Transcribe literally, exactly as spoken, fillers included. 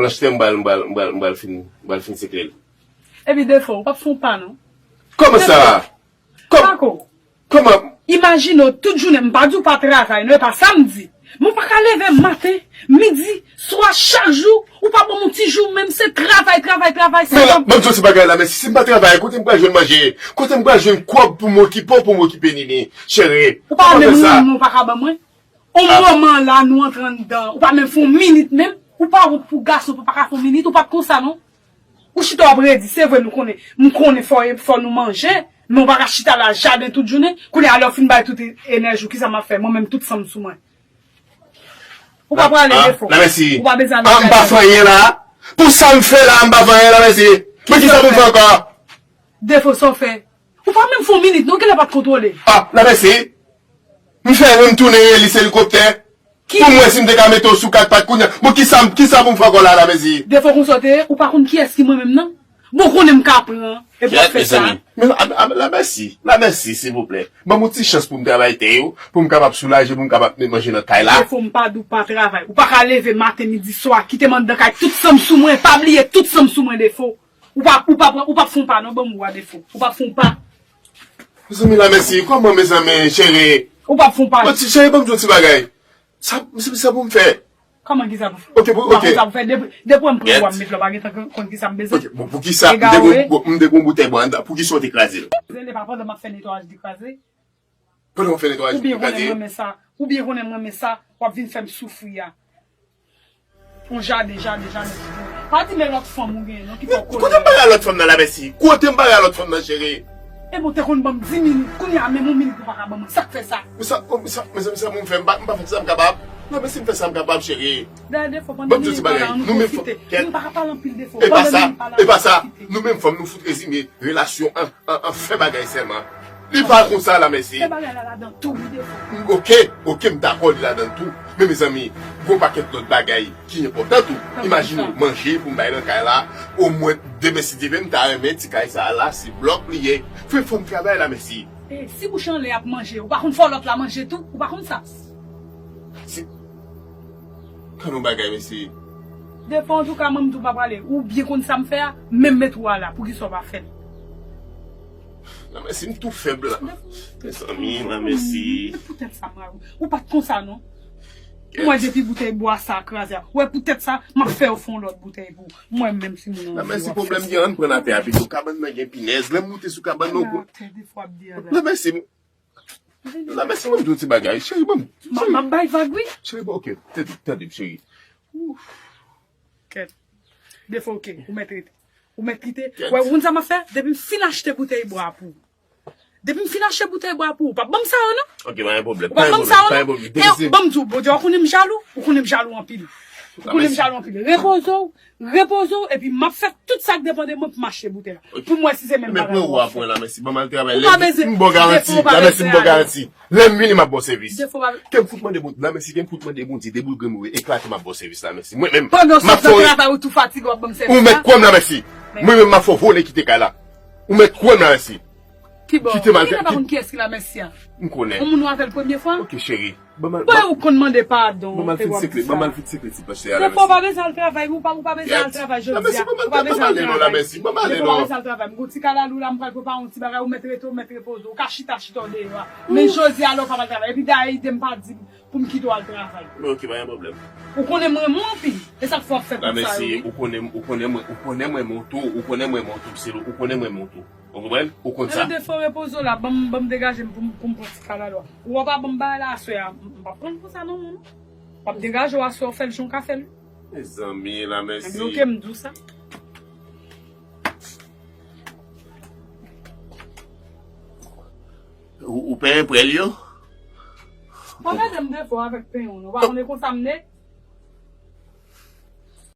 Planch tè m pral, m pral, m pral, m pral fin, m pral fin sekle l. Epi Defo, ou p ap fè yon pa non. Kòman sa? Kòm, Pako, kòman? Imajine w tout jounen, m pa di w pa travay non, e pa sa m di. Men w pa ka leve maten, midi, swa, chak jou, ou pa ban m yon ti jou, menm se travay, travay, travay, se Men la, ban m di w ti bagay la, men si, si m pa travay, kote m pral jwenn manje? Kote m pral jwenn kòb pou m okipe w, pou m okipe Nini? Cheri, ou pa menm fè sa. Yon moman ou pa ka ban mwen? Yon moman la, nou antre anndan, ou pa menm fè yon minit menm, ou pa wont pou gason, pou pa ka fè yon minit, ou pa t konsa non. Ou chita w ap redi, se vre nou konnen, m konnen fò, fò nou manje, men ou pa ka chita la jaden tout jounen, kounye a lè w fin bay tout enèji w, kisa m ap fè? Mwen menm tout san m sou mwen. Ou pa prale Defo. Ou pa bezwen al. Ah, m pa fè anyen la. Pou sa m fè la, m pa fè anyen la, mèsi. Men kisa pou m fè ankò? Defo, sa w fè? Ou pa menm fè yon minit non, genlè pa t kontwole. Ah, la mèsi. M fè ren m tounen Elis elikoptè. Pou m wè si m te ka mete w sou kat pat kounye a. Bon, kisa, kisa pou m fè ankò la, la mèsi? Defo konsa w te ye, ou pa konn kiyès ki mwen menm nan. Bon, konnen m ka pran, epi w ap fè sa. Men, a, a, la mèsi, la mèsi, silvouplè. Ban m yon ti chans pou m travay tè yo, pou m kapab soulaje, pou m kapab met manje nan kay la. Defo, m pa di w pa travay. Ou pa ka leve maten, midi, swa, kite m anndan kay, tout san m sou mwen, pa bliye tout san m sou mwen, Defo. Ou pa, ou pa, ou p ap fè yon pa non, ban m ou a Defo. Ou p ap fè yon pa. Mezanmi, la mèsi, kòman, mezanmi, cheri? Ou p ap fè yon pa. Bon, ti cheri, ban m di w yon ti bagay. Sa, sa, sa pou m fè? Kòman ki sa pou fè? Ok, pou, ok. Ou pa konn sa pou fè. Depi, depi w wè m pran bwa m met la, w pa gentan konn ki sa m bezwen. Ok, bon, poukisa m te gon, m te gon boutèy bwa anndan? Poukisa w te kraze l? Kraze l, e pa pandan m ap fè netwayaj li kraze. Pandan w fè netwayaj li kraze? Oubyen konnen m renmen sa. Oubyen konnen m renmen sa. W ap vin fè m soufri a. Yon jaden, jaden, jaden. Pa di men lòt fanm ou genyen non ki fè w konnen. Kote m pale a lòt fanm nan la, mèsi? Kote m pale a lòt fanm nan, cheri? Ebyen w te konn ban m dis minit, kounye a menm yon minit ou pa ka ban mwen, sa k fè sa? Mezanmi, sa pou m fè, m pa, m pa fè sa m kapab. Non, men si m fè sa m kapab, cheri. Dayè defo pandan minit la, nou pwofite. Nou pa ka pale anpil defo. Pandan minit la, nou pwofite. E pa sa, nou menm fanm, nou fout rezime relasyon an, an, an fè bagay sèlman. Li pa konsa la, mèsi. Fè bagay la ladan tou, wi, defo. Ok, ok, m dakò, li ladan tou. Men, mezanmi, gon pakèt lòt bagay ki enpòtan tou. Imajine w, manje pou m bay nan kay la, omwen demen si Dye vle, m ta renmen ti kay sa a la, se blòk li ye. Fè fanm travay la, mèsi. E, si bouch anlè ap manje, ou pa konn fò lòt la manje tou, ou pa konn sa? Si. Gade yon bagay, mèsi. Defo, antouka, mwen, m di w pa prale. Ou byen konn sa m fè a, menm met ou a la, poukisa w pa fè l? Lanmèsi, m tou fèb la. Mezanmi, Lanmèsi. Poutèt sa, mari. Ou pa t konsa, non. Mwen, depi boutèy bwa sa kraze a. Wè, poutèt sa, m ap fè yo fè yon lòt boutèy pou ou. Mwen menm, si moun nan. Lanmèsi, pwoblèm gen, ann pran atè a pito. Kabann nan gen pinèz. Lè m moute sou kabann nan, atè, defo ap di a la. Lanmèsi, Lanmèsi, ban m di w ti bagay. Cheri, ban m. M ap bay vag, wi. Cheri, bon, ok. Tande, tande, cheri. Kèt. Defo, ok. Ou mèt rete. Ou mèt kite. Wè, ou konn sa m ap fè? Depi m fin achte boutèy bwa pou ou. Depi m fin achte boutèy bwa pou ou, ou p ap ban m sa yo, non? Ok, pa gen pwoblèm. Ou p ap ban m sa yo, non? E ban m di w, Bondye, ou konnen m jalou? Ou konnen m jalou anpil. Ou konnen m jalou anpil. Repoze w. Repoze w, epi m ap fè tout sa k depann de mwen pou m achte boutèy la. Pou m wè si se menm bagay la w ap fè. Lanmèsi, ban m al travay. Ou pa bezwen. M ba w garanti, Lanmèsi, m ba w garanti. Lè m vini, m ap ba w sèvis. Kè m fout mande Bondye, Lanmèsi, kè m fout mande Bondye, deboul grenn move, eklate, m ap ba w sèvis, Lanmèsi. Mwen menm, m ap fè w. Ou mèt kwè m, Lanmèsi. Mwen menm, m ap fè w vole kite kay la. Ou mèt kwè m, Lanmèsi. Kibò? Kite m al. Ou pa konn kiyès ki Lanmèsi a? M konnen. Yon moun ou avè l premye fwa? Ok, cheri. Ban m al, ban m al fin sekle, ban m al fin sekle ti pastè a, Lanmèsi. Defo, ou pa bezwen al travay, ou pa, ou pa bezwen al travay jodi a. Ou pa bezwen al travay. Defo, ou pa bezwen al travay. M gon ti kalalou la, m pral prepare yon ti bagay, ou mèt rete, ou mèt repoze. Ou ka chita, chita w deyò a. Men jodi a la, ou p ap al travay. Epi dayè, ide m pa di pou m kite w al travay. Men ok, pa gen pwoblèm. Ou konnen m renmen w anpil. E sa k fè w ap fè tout sa yo, wi. Lanmèsi, ou konnen, ou konnen mwen, ou konnen mwen renmen w tou, ou konnen mwen renmen w tou, Selo, ou konnen mwen renmen w tou. Ou konprann? Ou konn sa. Defo, repoze w la, ban m, ban m degaje m pou m, pou m pran ti kalalou a. Ou pa ban m bagay la aswè a, m, m p ap pran l konsa non, non. W ap degaje w aswè, w fè l jan w ka fè l. Mezanmi, Lanmèsi. Ebyen, ok, m di w sa. Ou, ou penyen prèl yo? Pa gade m defo avèk penyen w, non. Ou pa konnen konsa m ye?